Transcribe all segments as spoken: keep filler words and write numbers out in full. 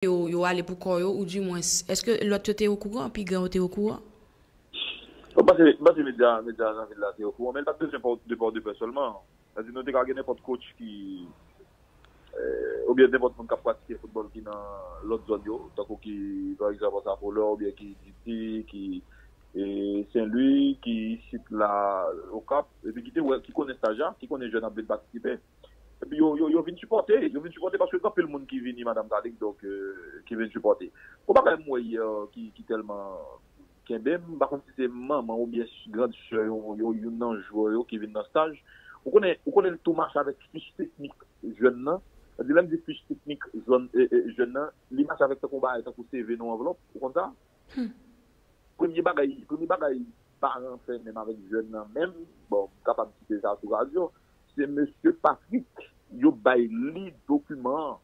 yo, yo ale pou kò yo, oudimwens, èske lòt yo te okouran, pi gran yo te okouran? Mwen panse, mwen panse medya, medya nan vil la te okouran, men l pa t bezwen pa de pa de pè sèlman. Sa di nou te ka gen nenpòt coach ki, eh, oubyen nenpòt moun k ap pratike foutbòl ki nan lòt zòn yo, tankou ki, pa egzanp, Anse Affoleur, oubyen ki D T, ki eh, Sen Lwi, ki isit la, Okap, epi ki te wè, ki konnen staj la, ki konnen jèn ap vin patisipe. Epi yo, yo, yo vin sipòte, yo vin sipòte paske gen anpil moun ki vini, Madanm Calix, donk, eh, ki vin sipòte. Yon bagay m wè yè ki, ki tèlman kenbe m, m pa konn si se manman oubyen gran sè yo, yo, youn nan jwè yo ki vin nan staj. Ou konnen, ou konnen l tou mache avèk fich teknik jèn nan. Sa di, lè m di fich teknik zòn, eh, eh, jèn nan, li mache avèk tankou yon bagay, tankou C V nan yon anvlòp, ou konn sa? Premye bagay, premye bagay paran fè menm avèk jèn nan menm, bon, m kapab site sa sou radyo, se mesye Patrick, yo bay li dokiman an.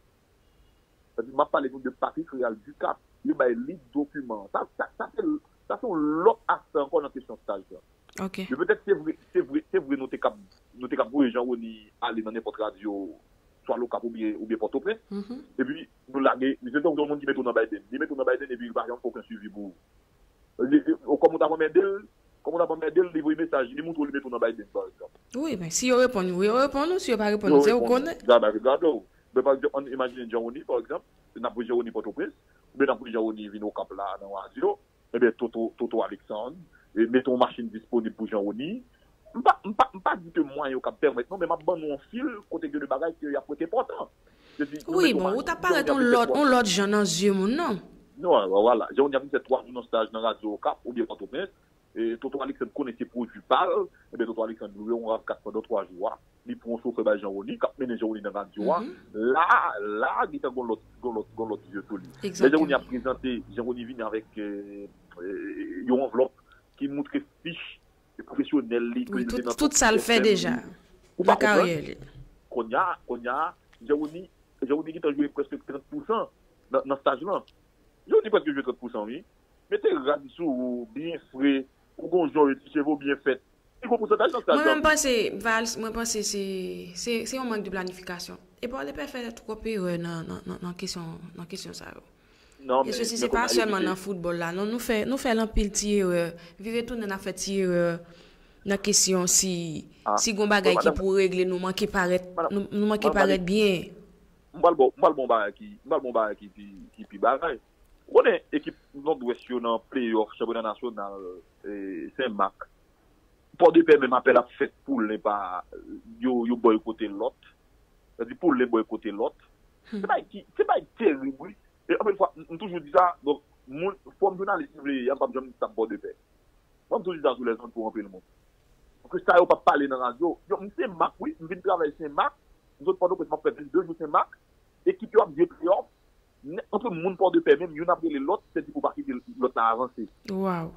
Sa di, m ap pale nou de Patrick Real Ducap, yo bay li dokiman an. Sa, sa, sa se, sa se yon lòt aspè ankò nan kesyon staj la. Ok. Men petèt se vre, se vre, se vre nou te kab, nou te kab voye Jean Rony ale nan nenpòt radyo, swa Lokap oubyen, oubyen Pòtoprens. Epi nou lage, misye se yon moun ki mete w nan Biden. Li mete w nan Biden epi li pa janm fè okenn swivi pou ou. Li, li, ou kòm ou t ap anmède l, kòm ou t ap anmède l, li voye mesaj, li montre w, li mete w nan Biden, pa egzanp. Wi, men si yo reponn ou, yo reponn ou, si yo pa reponn ou, se ou konnen. Gade, gade, gade. Men pa egzanp, ann imajine Jean Rony, pa egzanp, n ap voye Jean Rony Pòtoprens, oubyen n ap voye Jean Rony vin Okap la nan radyo, ebyen, Toto, Toto Alexandre, e, mete yon machin disponib pou Jean Rony. M pa, m pa, m pa di ke mwayen yo kab pèmèt, non, men m ap ban nou yon fil kote gen de bagay ke y ap prete enpòtan. Se di, nou Wi, mete yon bon, ou machin, t ap parèt yon lòt, yon lòt jan nan zye moun, non? Non, wè, wè, vwala. Jean Rony ap vin fè twa jou nan staj nan radyo Okap oubyen Pòtoprens. E, Toto Alexandre konnen se pwodui pa l. Ebyen, Toto Alexandre lwe yon rav kat pandan twa jou a. Li pran yon chofè bay Jean Rony, k ap mennen Jean Rony nan radyo a. La, la, gentan gon lòt, gon lòt, gon lòt zye sou li. Lè Jean Rony ap prezante, Jean Rony vini avèk, eh, eh, yon anvlòp ki montre fich pwofesyonèl li, ke Wi, li te tout, nan tout sa l fè Pòtoprens. Deja. Ou pa Nan karyè konprann? Li. Kounye a, kounye a, Jean Rony, Jean Rony gentan jwe prèske trant pousan nan, nan staj lan. Jean Rony prèske jwe trant pousan, wi. Mete rad sou ou, byen fre, ou gon jan, ti cheve w byen fèt. Li gon pousantaj nan staj Mwen lan. Menm panse, Vals, mwen panse se, se, se yon mank de planifikasyon. E Paul Lepè fè twòp erè nan, nan, nan, nan kesyon, nan kesyon sa yo. Non, E men, sesi men se pa kounye a, yo sèlman kite. Nan foutbòl la, non, nou fè, nou fè anpil ti erè. Vire tounen n ap fè ti erè nan kesyon si, Ah, si gon bagay bon, ki madanm, pou regle, nou manke parèt, madanm, nou, nou manke madanm, parèt byen. M pral bon, m pral bon bagay ki, m pral bon bagay ki pi, ki pi bagay. Ou konnen ekip Nòdwès yo nan playoff chanpyona nasyonal, eh, Sen Mak. Pòdepè menm apèl ap fèt pou len pa yo, yo bòykote lòt. Sa di pou len bòykote lòt. Se bay ki, se bay terib, wi. E anpil fwa, m, m toujou di sa, donk, moun, fòm jounalis m vle ye a, m p ap janm tap Pòdepè. Mwen, m toujou di sa sou lèzòd pou anpil moun. Paske sa yo p ap pale nan radyo. Yo, m se Mak, wi, m vin travay Sen Mak, m sot Pòtoprens, m ap fè vennde jou Sen Mak, ekip yo ap jwe playoff, nè, antre moun Pòdepè menm, youn ap rele lòt, se di pou pa kite lòt la avanse. Waw.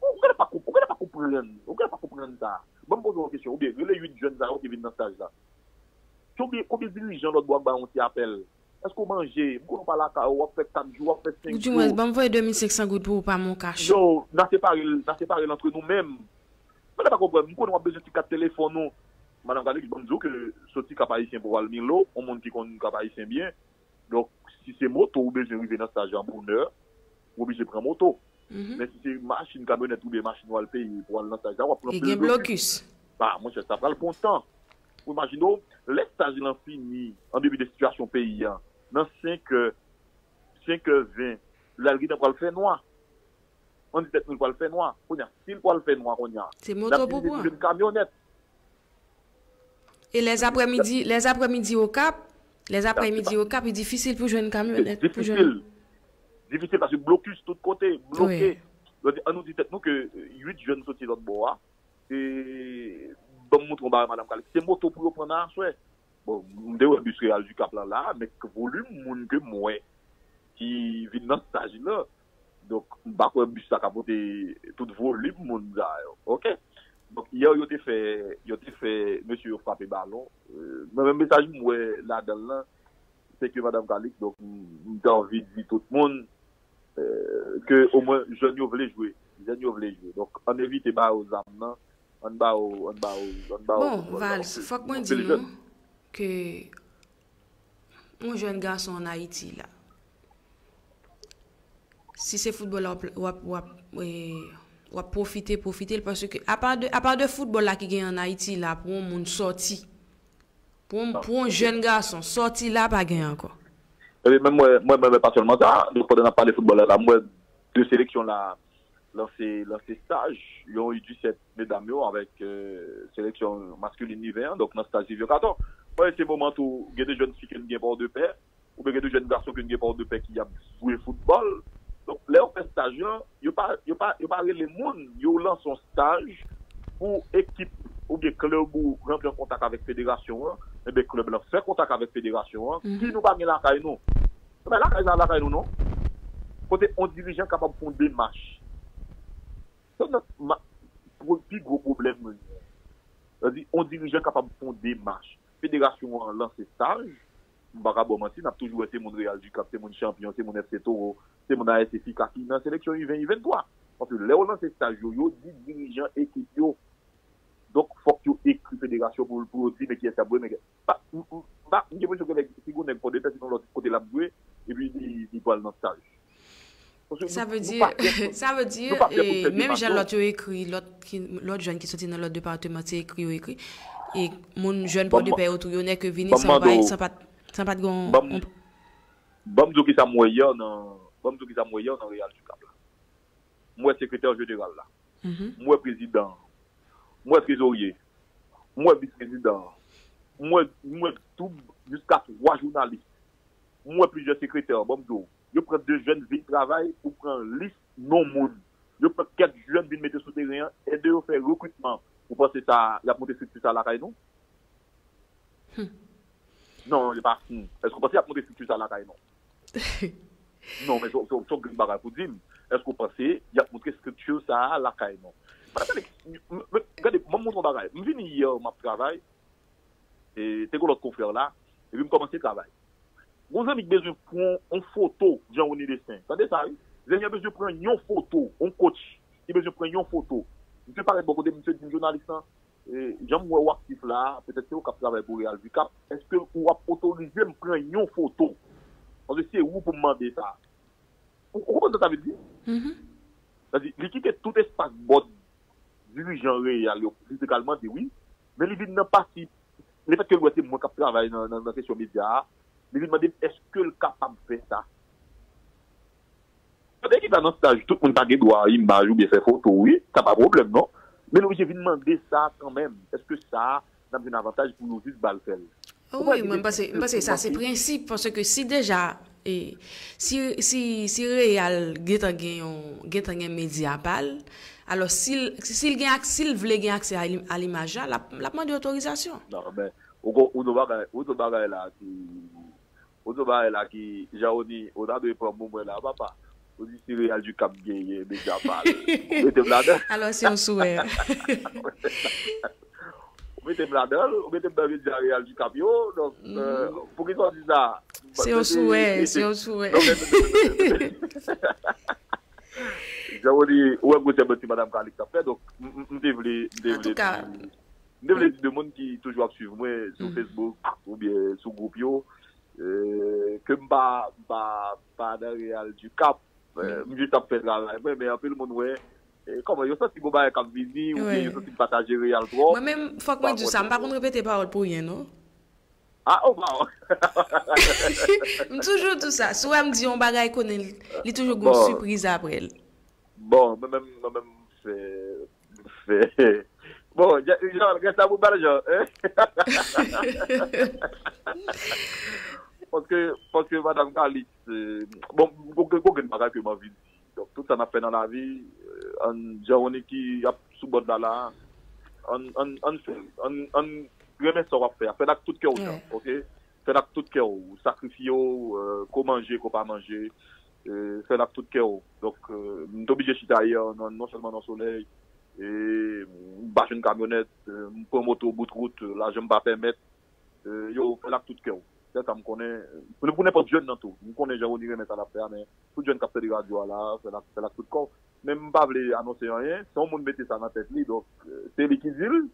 Ou genlè pa konp-, ou genlè pa konprann, ou genlè pa konprann sa. Ban m poze w yon kesyon, oubyen rele uit jèn sa yo ki vin nan staj la. Konbyen, konbyen dirijan lòt bò a k ba yon ti apèl? Èske w manje? M konnen w pa lakay ou, w ap fè kat jou, w ap fè senk jou. Oudimwens, ban m voye de mil senk san goud pou ou pa mon kach. Yo, n a separe l, n a separe l antre nou menm. Mwen pa konprann, m konnen w ap bezwen ti kat telefòn ou. Madanm Calix, ban m di w ke soti Kap Ayisyen pou w al Milo, yon moun ki konn Kap Ayisyen byen. Donk, si se moto ou bezwen rive nan staj la bonè, ou oblije pran moto. Men si se machin, kamyonèt oubyen machin w al peye pou w al nan staj la, w ap pran pil blokis. Ba, monchè, sa pral pran tan. Ou imajine w, lè staj lan fini, an depi de sitiyasyon peyi a, nan senk è, senk è ven, lè l gentan pral fè nwa. Ann di tèt nou l pral fè nwa. Kounye a, si l pral fè nwa kounye a, Se moto pou pran. Jwenn kamyonèt. E lèzaprèmidi, lèzaprèmidi Okap, lèzaprèmidi Okap, li difisil pou jwenn kamyonèt, pou jwenn. Difisil. Difisil paske blokis tout kote, bloke. Donk, ann nou di tèt nou ke uit jèn soti lòt bò a, e ban m montre w bagay, Madanm Calix. Se moto pou yo pran nan aswè. Bon, m te wè bis Real Ducap lan la, men volim moun ke m wè ki vin nan staj lan. Donk, m pa kwè bis sa ka pote tout volim moun sa yo. Oke? Donk, yè yo te fè, yo te fè mesye yo frape balon. Euh, mwen menm mesaj m wè ladan l lan, se ke Madanm Calix, donk, m, m te anvi di tout moun, euh, ke omwen jèn yo vle jwe. Jèn yo vle jwe. Donk, ann evite ba yo zam nan, ann ba yo, ann ba yo, ann ba yo. Bon, Vals, fòk mwen di nou ke yon jèn gason ann Ayiti la, Si se foutbòl la w ap, w ap, w ap, e, w ap pwofite, pwofite l, paske apa de, apa de foutbòl la ki gen an Ayiti la, pou yon moun sòti, pou yon, pou yon jèn gason sòti la, pa gen ankò. Ebyen, menm mwen, mwen, mwen, pa sèlman sa, nou, pandan n ap pale foutbòl la, la, m wè de seleksyon la lanse, lanse staj, yon U disèt medam yo avèk, euh, seleksyon maskilin U ven an, donk nan staj Rivyè Katon. Mwen, se moman tou, gen de jèn fi ke n gen Pòdepè, oubyen gen de jèn gason ke n gen Pòdepè ki ap jwe foutbòl. Donk, lè yo fè staj lan, yo pa, yo pa, yo pa rele moun, yo lanse yon staj pou ekip oubyen klèb ou rantre an kontak avèk federasyon an, ebyen klèb lan fè kontak avèk federasyon an, ki nou pa gen lakay nou. Ebyen lakay sa lakay nou non. Kote yon dirijan kapab fè yon demach. Se nan ma, pi gwo pwoblèm nou ye. Sa di, yon dirijan kapab fè yon demach. Federasyon an lanse staj, m pa ka ba w manti, n ap toujou wè se moun Real du Cap, se moun Champion, se moun F C Toro, se moun A S C Fika ki nan seleksyon U ven, U venntwa. Paske lè yo lanse staj yo, yo di dirijan ekip yo. Donk, fòk yo ekri federasyon pou, pou yo di men kiyès y ap voye, men kiyès. Pa, m, m, pa, m gen enpresyon ke nèg, si gon nèg Pòdepè, se nan lòt kote l ap jwe, epi li, li pral nan staj. Paske Sa nou, vle nou di, pa prè pou, sa vle di, nou pa prè pou e, fè menm demach jan non. Lòt yo ekri, lòt ki, lòt jèn ki soti nan lòt depatman te ekri yo ekri, e moun jèn Ban m, Pòdepè yo tou yo nèk yo vini ban m san yo pa, mande w, san pa, san pa t gon, ban m, on, ban m di w kisa m wè yè nan, ban m di w kisa m wè yè nan Real du Cap la. M wè sekretè jeneral la. M wè prezidan an. M wè trezorye. M wè vis prezidan an. M wè, m wè tou jiska twa jounalis. M wè plizyè sekretè, ban m di w. Yo pran de jèn vin travay pou pran lis non moun. Yo pran kèk jèn vin mete sou teren an, ede yo fè rekritman. Ou panse sa, y ap monte estrikti sa lakay nou? Non, li pa. Hmm. Èske w panse y ap monte estrikti sa lakay nou? Non, men se se- se yon grenn bagay pou di m. Èske w panse y ap montre estrikti sa a lakay nou? Gade, m, m, gade, ban m montre w yon bagay. M vini yè, m ap travay, e, te gen lòt konfrè la, epi m kòmanse travay. Gon zanmi ki bezwen pran yon foto Jean Rony Destin. Tande sa, wi. Zanmi an bezwen pran yon foto, yon coach ki bezwen pran yon foto. Misye parèt bò kote m, misye di m, jounalis lan, e, jan m wè w aktif la, petèt se ou k ap travay pou Real du Cap, èske ou ap otorize m pran yon foto? Paske se ou pou m mande sa. Ou, ou konprann sa sa vle di? Sa di, li kite tout espas bòd dirijan Real yo, li te ka al mande, wi, men li vin nan pati, lefètke l wè se mwen k ap travay nan, nan, nan kesyon medya a, li vin mande m èske l kapab fè sa. Pandan ekip la nan staj, tout moun pa gen dwa imaj oubyen fè foto, wi, sa pa pwoblèm, non. Men l oblije vin mande sa kanmenm. Èske sa, n ap jwenn avantaj pou yo jis ba l fè l? Ou Wi, mwen m panse, m panse sa se prensip, paske si deja, e, si, si, si Real gentan gen yon, gentan gen medya pa l, alò si l, si l gen ak, si l vle gen aksè a, li- a limaj la, l ap, l ap mande otorizasyon. Non, men, ou, ou, ou, bagay, ou, bagay la ki, ou, bagay la ki, Jean Rony, ou ta dwe pran moun mwen la, papa. Ou di si Real du Cap genyen, medya pa l. Ou mete m ladan. Alò, se yon souwè. Ou mete m ladan, ou mete m nan medya Real du Cap yo, donk, euh, poukisa w di sa? Se yon souwè, se yon souwè. Jan w di, ou wè gwosè manti Madanm Calix ap fè, donk, m, m, m te vle, m te vle di, m te vle di de moun ki toujou ap swiv mwen sou Facebook oubyen sou gwoup yo, euh, ke m pa, m pa, pa nan Real du Cap. Euh, m jis ap fè travay mwen, men anpil moun wè, euh, kòman yo santi gon bagay k ap vini, oubyen yo santi m pataje Real twòp. Mwen menm, fòk mwen di w sa, m pa konn repete pawòl pou ryen, non. Ah, oh, pawòl. M toujou di w sa. Si w wè m di yon bagay, konnen li, li toujou gon sipriz apre l. Bon, mwen menm, mwen menm, fè, fè. Bon, jan, jan, gen sa pou bal jan, hein? Paske, paske Madanm Calix, euh, bon, gon, gon, gon grenn bagay ke m anvi di. Donk, tout sa n ap fè nan lavi, euh, an, Jean Rony ki ap sou bòd la la, an, an, an fè l, an, an renmen sa w ap fè a. Fè l ak tout kè w, Jean, ok? Fè l ak tout kè w. Sakrifye w, euh, ko manje, ko pa manje, euh, fè l ak tout kè w. Donk, euh, m te oblije chita yè, non, non sèlman nan solèy, e m pa jwenn kamyonèt, euh, m pran moto bout wout, lajan m pa pèmèt, euh, yo fè l ak tout kè w. Se sa m konnen. Pou, pou nenpòt jèn nan tou. M konnen Jean Rony renmen sa l ap fè a, men tout jèn k ap tande radyo a la, fè l ak, fè l ak tout kò w. Men m pa vle anonse anyen. Se yon moun mete sa nan tèt li, donk, euh, se li ki di l.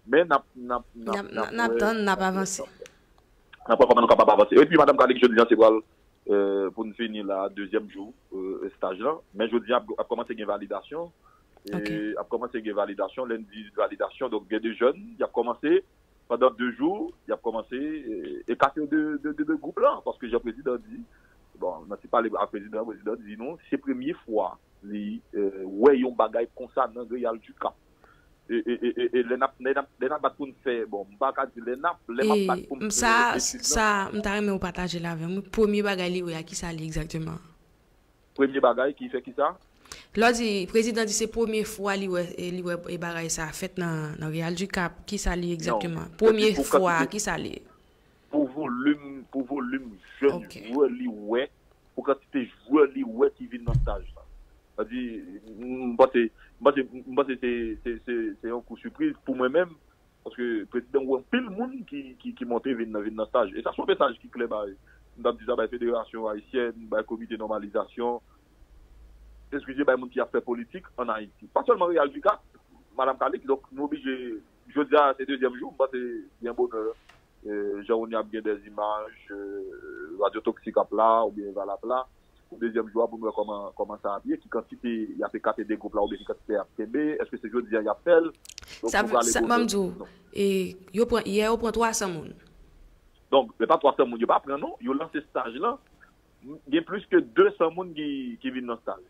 Men n ap, n ap, n ap, n ap, n ap tann, n ap avanse. N ap wè kòman nou kapab avanse. Epi, Madanm Calix, jodi a, se pral, euh, pou n fini la, dezyèm jou euh, estaj lan. Men jodi a ap, ap kòmanse gen validasyon. E ap kòmanse gen validasyon, lè n di validasyon, donk gen de jèn, y ap kòmanse pandan de jou, y ap kòmanse e, ekate yo de, de, de, de gwoup lan, paske jan prezidan di, bon, nan ti pale ak prezidan, prezidan di nou, se premye fwa li euh, wè yon bagay konsa nan Real du Cap. E, e, e, e, e lè n ap, lè n ap, lè n ap bat pou n fè, bon, m pa ka di lè n ap, lè m ap bat pou m fè etid lan. Sa, m ta renmen ou pataje l avè m, wi. Premye bagay li wè a, ki sa li egzakteman? Premye bagay ki fè ki sa? Lè w di, prezidan di se premye fwa li wè, e, li wè e bagay sa fèt nan, nan Real du Cap, ki sa li egzakteman? Premye fwa, ki sa li? Pou volim, pou volim jèn jwè li wè, pou kantite jwè li wè ki vin nan staj la. Sa di, m panse, m panse, m panse se, se, se, se yon kou sipriz pou mwen menm, paske prezidan wè anpil moun ki, ki, ki monte vin nan, vin nan staj. E sa se yon mesaj ki klè bay, m t ap di sa bay federasyon ayisyèn, bay komite nòmalizasyon, eskize, bay moun ki ap fè politik ann Ayiti. Pa sèlman Real du Cap, Madanm Calixte, donk nou oblije, jodi a se dezyèm jou, m panse byen bonè, euh, Jean Rony ap gen dè imaj, euh, Radio Toxic ap la, oubyen Eval ap la, pou dezyèm jou a pou n wè kòman, kòman sa ap ye, ki kantite y ap ekate de gwoup la, oubyen ki kantite y ap kenbe, èske se jodi a y ap fè l? Donk, sa nou vle, prale sa, ban m di w, e, yo pran, yè yo pran twa san moun. Donk, se pa twa san moun yo pa pran non, yo lanse staj lan, gen plis ke de san moun ki, ki vin nan staj.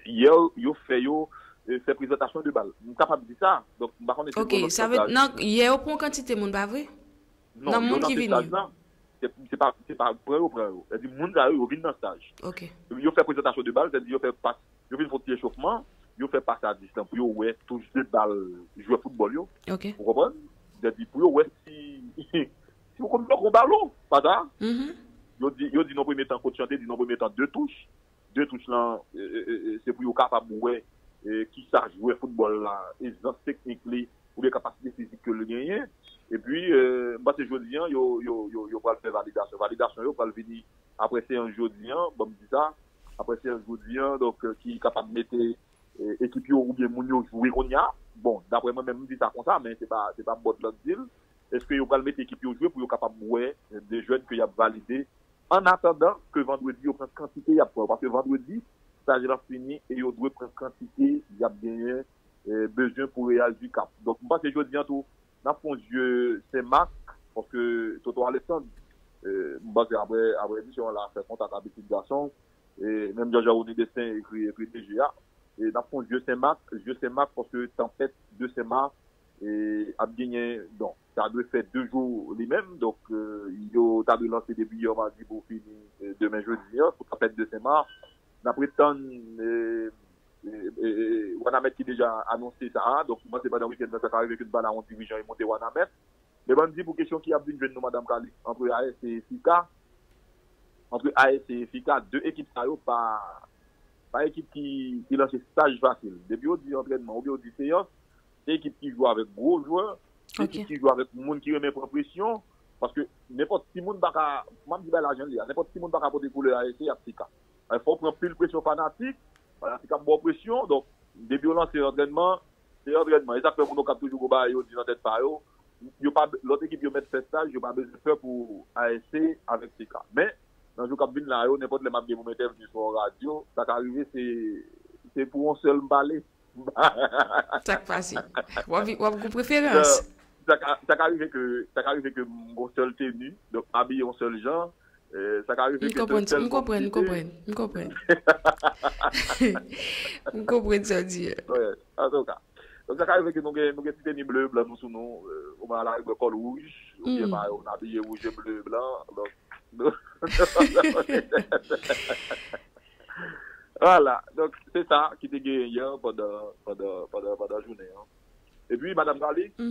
Yè, yo fè yo, e, fè prezantasyon de bal. M kapab di sa. Donk, m pa konnen si yo pran lòt staj. Nan, yè yo pran kantite moun, pa vre? Non, nan moun ki vini. Se, se pa, se pa pran yo, pran yo. Sètadi, moun sa yo, yo vin nan staj. Yo fè prezantasyon de bal, sètadi, yo fè pas, yo vin fè yon ti echofman, yo fè pas a dis lan pou yo wè touch de bal jwè foutbòl yo. Ou konprann? Sètadi, pou yo wè si, si yo konn bloke yon balon, pa sa? Yo di, yo di nan premye tan, coach lan te di nan premye tan de touch. De touch lan, e, e, e, e, se pou yo kapab wè, e, kisa jwè foutbòl la, ezans teknik li, oubyen kapasite fizik ke l genyen. Epi, e, m panse jodi an, yo, yo, yo, yo pral fè validasyon. Validasyon yo pral vini apre seyans jodi an, ban m di sa, apre seyans jodi an, donk, e, ki kapab mete, e, ekip yo oubyen moun yo jwe kounye a. Bon, daprè mwen menm, m di sa konsa, men se pa, se pa bòd lan k di l. Èske yo pral mete ekip yo jwe pou yo kapab wè, e, de jèn ke y ap valide an atandan ke vandredi yo pran kantite y ap pran yo. Paske vandredi, staj lan fini e yo dwe pran kantite y ap genyen, e, bezwen pou Real du Cap. Donk, m panse jodi an tou, n ap fè yon zye Senmak, paske Toto Alexandre, e, m panse apre, apre emisyon an la, fè kontak ak pitit gason, e, menm jan Jean Rony Destin ekri, ekri D J a, e, n ap fè yon zye Senmak, zye Senmak, paske tanpèt de Senmak, e, ap genyen, donk, sa dwe fè de jou li menm. Donk, e, yo ta dwe lanse depi yè madi pou fini, e, demen jedi an, pou tanpèt de Senmak. N ap ret tann, e, e, e, e, Wanament ki deja anonse sa a. Donk, m panse pandan wikenn nan, sa ka rive ke n pa la yon dirijan e monte Wanament. Men ban n di pou kesyon ki ap vin jwenn nou, Madanm Calixte, antre A S C e F I C A, antre A S C e F I C A, de ekip sa yo pa, pa ekip ki, ki lanse staj fasil. Depi yo di antrènman oubyen yo di seyans, se ekip ki jwe avèk gwo jwè, se ekip ki jwe avèk moun ki renmen pran presyon, paske nenpòt timoun pa ka, m ap di bagay la jan l ye a, nenpòt timoun pa ka pote koulè A S C ak F I C A. Fò w pran pil presyon fanatik, fanatik ap ba w presyon, donk, depi yo lanse antrènman, se antrènman. E sa k fè moun Okap toujou gon bagay yo di nan tèt pa yo, yo pa, lòt ekip yo mèt fè staj, yo pa bezwen pè pou A S C avèk F I C A. Men, nan jou k ap vin la yo, nenpòt lè m ap gen pou m entèvni sou yon radyo, sa ka rive se, se pou yon sèl m pale. Sa k pase? W ap, w ap gon preferans? Sa, sa ka, sa ka rive ke, sa ka rive ke m gon sèl teni, donk m abiye yon sèl jan. E, sa ka rive ke tèl sèl m konprann, m konprann, m konprann. M konprann sa w di a. Antouka. Donk, sa ka rive ke nou gen, nou gen ti teni ble, blan nou sou nou, e, ou mwen a la rigòl kòl wouj, oubyen mayo, n abiye wouj e ble, blan. Donk, Vwala. Donk, se sa ki te genyen yè pandan, pandan, pandan, pandan jounen an. Epi, Madanm Calixte,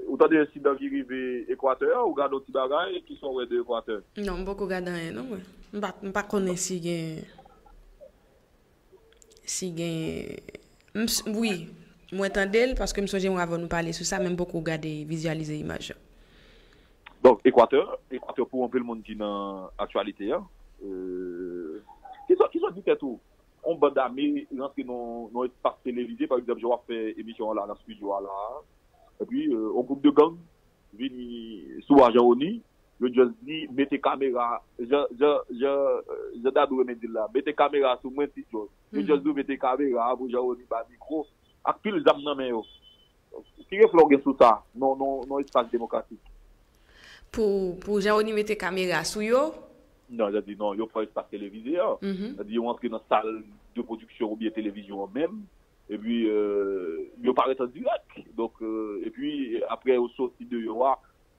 ou tande ensidan ki rive Ekwatè a, ou gade yon ti bagay, kisa w wè de Ekwatè? Non, m poko gade anyen, non, mwen. M pa, m pa konnen si gen, si gen, m s-, wi, mwen tande l, paske m sonje mwen avè w nou pale sou sa, men m poko gade, vizyalize imaj lan. Donk, Ekwatè, Ekwatè pou anpil moun ki nan aktyalite a, e, ki sòt, ki sòt di tèt ou, yon bann ame rantre nan, nan espas televize, pa egzanp, jan w ap fè emisyon an la, nan estidyo a la, epi, e, yon gwoup de gang vini sou Jean Rony, Yo just di, mete kamera, jan, jan, jan, jan Dadou renmen di l la, mete kamera sou mwen, Ti Jòj. Yo just di w mete kamera pou Jean Rony bay mikwo, ak pil zam nan men yo. Ki reflè w gen sou sa, nan, nan, nan espas demokratik? Pou, pou Jean Rony mete kamera sou yo? Non, sa di non, yo pran espas televize an. Sa di yo antre nan sal de pwodiksyon oubyen televizyon an menm. Epi, euh, yo parèt an dirèk. Donk, euh, epi, apre yo soti deyò a,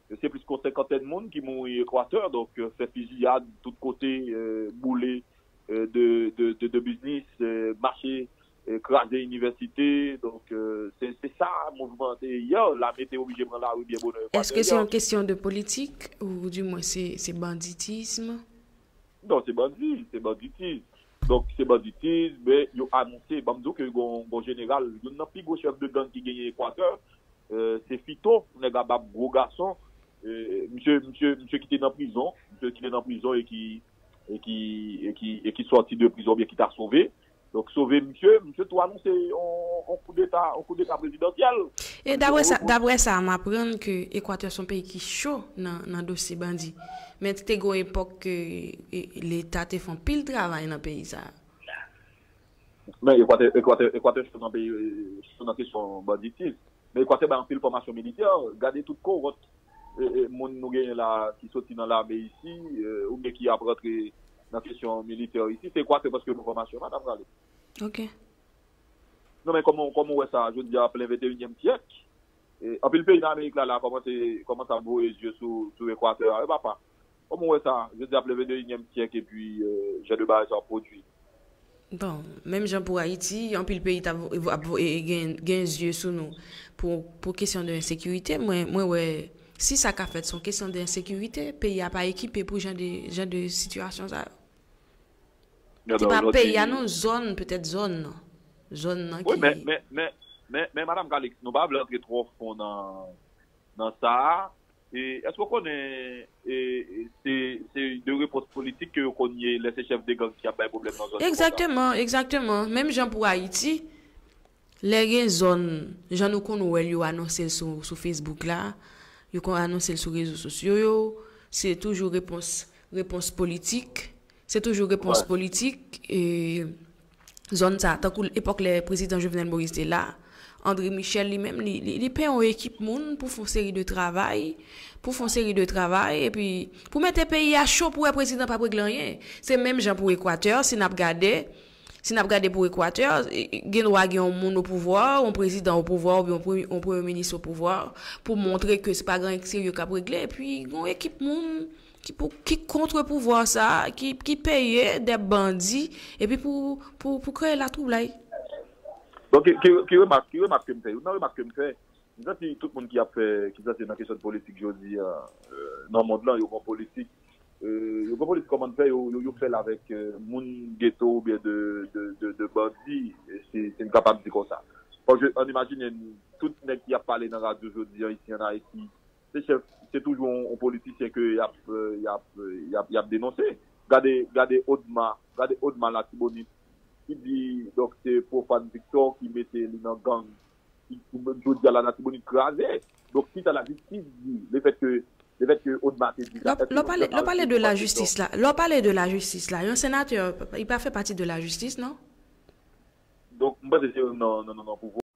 se plis ke yon senkantèn moun ki mouri Ekwatè. Donk, euh, fè fiziyad tout kote, euh, boule, euh, de, de, de, de biznis, euh, mache, euh, kraze inivèsite. Donk, euh, se, se sa mouvman an te ye yè. Lame te oblije pran lari byen bonè Ekwatè yè. Èske se yon kesyon de politik ou di mwen se, se banditism? Non, se bandi, se banditis. Donk, se banditis, men yo anonse, ban m di w ke gon, gon jeneral, youn nan pi gwo chèf de gang ki genyen Ekwatè, euh, se Fito, nèg a bab gwo gason. Euh, misye, misye, misye ki te nan prizon, misye ki te nan prizon e ki, e ki, e ki, e ki sòti de prizon, oubyen ki ta sove. Donk, sove misye, misye tou anonse yon, yon koudeta, yon koudeta prezidansyèl. E daprè sa, daprè sa, m aprann ke Ekwatè se yon peyi ki cho nan, nan dosye bandi. Men te gen yon epòk ke, e, Leta te fè anpil travay nan peyi sa. Men Ekwatè, Ekwatè, Ekwatè cho nan peyi, cho nan kesyon banditis. Men Ekwatè bay anpil fòmasyon militè. Gade tout kowòt, e, e, moun nou genyen la ki soti nan lame isi, e, oubyen ki ap rantre nan kesyon militè isi, se Ekwatè paske yo fòmasyon, madanm Rale. Ok. Non, men kòman, kòman w wè sa, jodi a, plen venteyinyèm syèk? E, anpil peyi nan Amerik la, la, kòmanse, kòmanse ap voye zye sou, sou Ekwatè a, wi, papa. Kòman w wè sa, jodi a, plen venteyinyèm syèk, epi, euh, jan de bagay sa ap pwodui? Bon, menm jan pou Ayiti, anpil peyi t ap, ap, e, gen, gen zye sou nou pou, pou kesyon de ensekirite. Mwen, mwen wè, si sa ka fèt, se yon kesyon de ensekirite, peyi a pa ekipe pou jan de, jan de sitiyasyon sa yo. Se pa peyi a non, zòn, petèt zòn nan. Zòn nan ki... Wi, men, men, men, men, men, Madanm Calix, nou pa vle antre twò fon nan, nan sa a. E, èske w konnen, e, e, se, se de repons politik ke yo konn ye lè se chèf de gang ki ap bay pwoblèm nan zòn yo konsa? Egzakteman, egzakteman. Menm jan pou Ayiti, lè gen zòn, jan nou konn wè l, yo anonse l sou, sou Facebook la, yo konn anonse l sou rezo sosyo yo, se toujou repons, repons politik. Se toujou repons politik, e, zòn sa, tankou epòk lè prezidan Jovenel Moïse te la, André Michel li menm, li, li, li peye yon ekip moun pou fè yon seri de travay, pou fè yon seri de travay, epi pou mete peyi a cho pou wè prezidan p ap regle anyen. Se menm jan pou Ekwatè, si n ap gade, si n ap gade pou Ekwatè, e, e, gen dwa gen yon moun o pouvwa, yon prezidan o pouvwa, oubyen yon premye, yon premye minis o pouvwa, pou montre ke se pa gen anyen ki serye k ap regle, epi gen yon ekip moun ki pou, ki kont pouvwa sa, ki, ki peye de bandi, epi pou, pou, pou kreye latwoublay. Bon, ki, ki, ki remak, ki remak ke m fè? Youn nan remak ke m fè, m santi tout moun ki ap fè, ki santi nan kesyon politik jodi a, euh, nan mond lan, yo gon politik, euh, yo gon politik kòman fè, yo, yo, yo fè l avèk, euh, moun geto oubyen de, de, de, de bandi, e se, se m kapab di konsa. Paske, ann imajine, tout nèg ki ap pale nan radyo jodi a, isi ann Ayiti, se chèf, se toujou yon, yon politisyen ke y ap, euh, y ap, euh, y ap, y ap denonse. Gade, gade Odma, gade Odma Latibonit, ki di, donk, se Profane Victor ki mete li nan gang, ki, ki, jodi a la Latibonit kraze. Donk, kisa lajistis di, lefèt ke, lefèt ke Odma te di sa, èske... Lè w pale, lè w pale de lajistis la, lè w pale de lajistis la, yon senatè, li pa fè pati de lajistis, non? Donk, m panse se nan, nan, nan, nan pouvwa.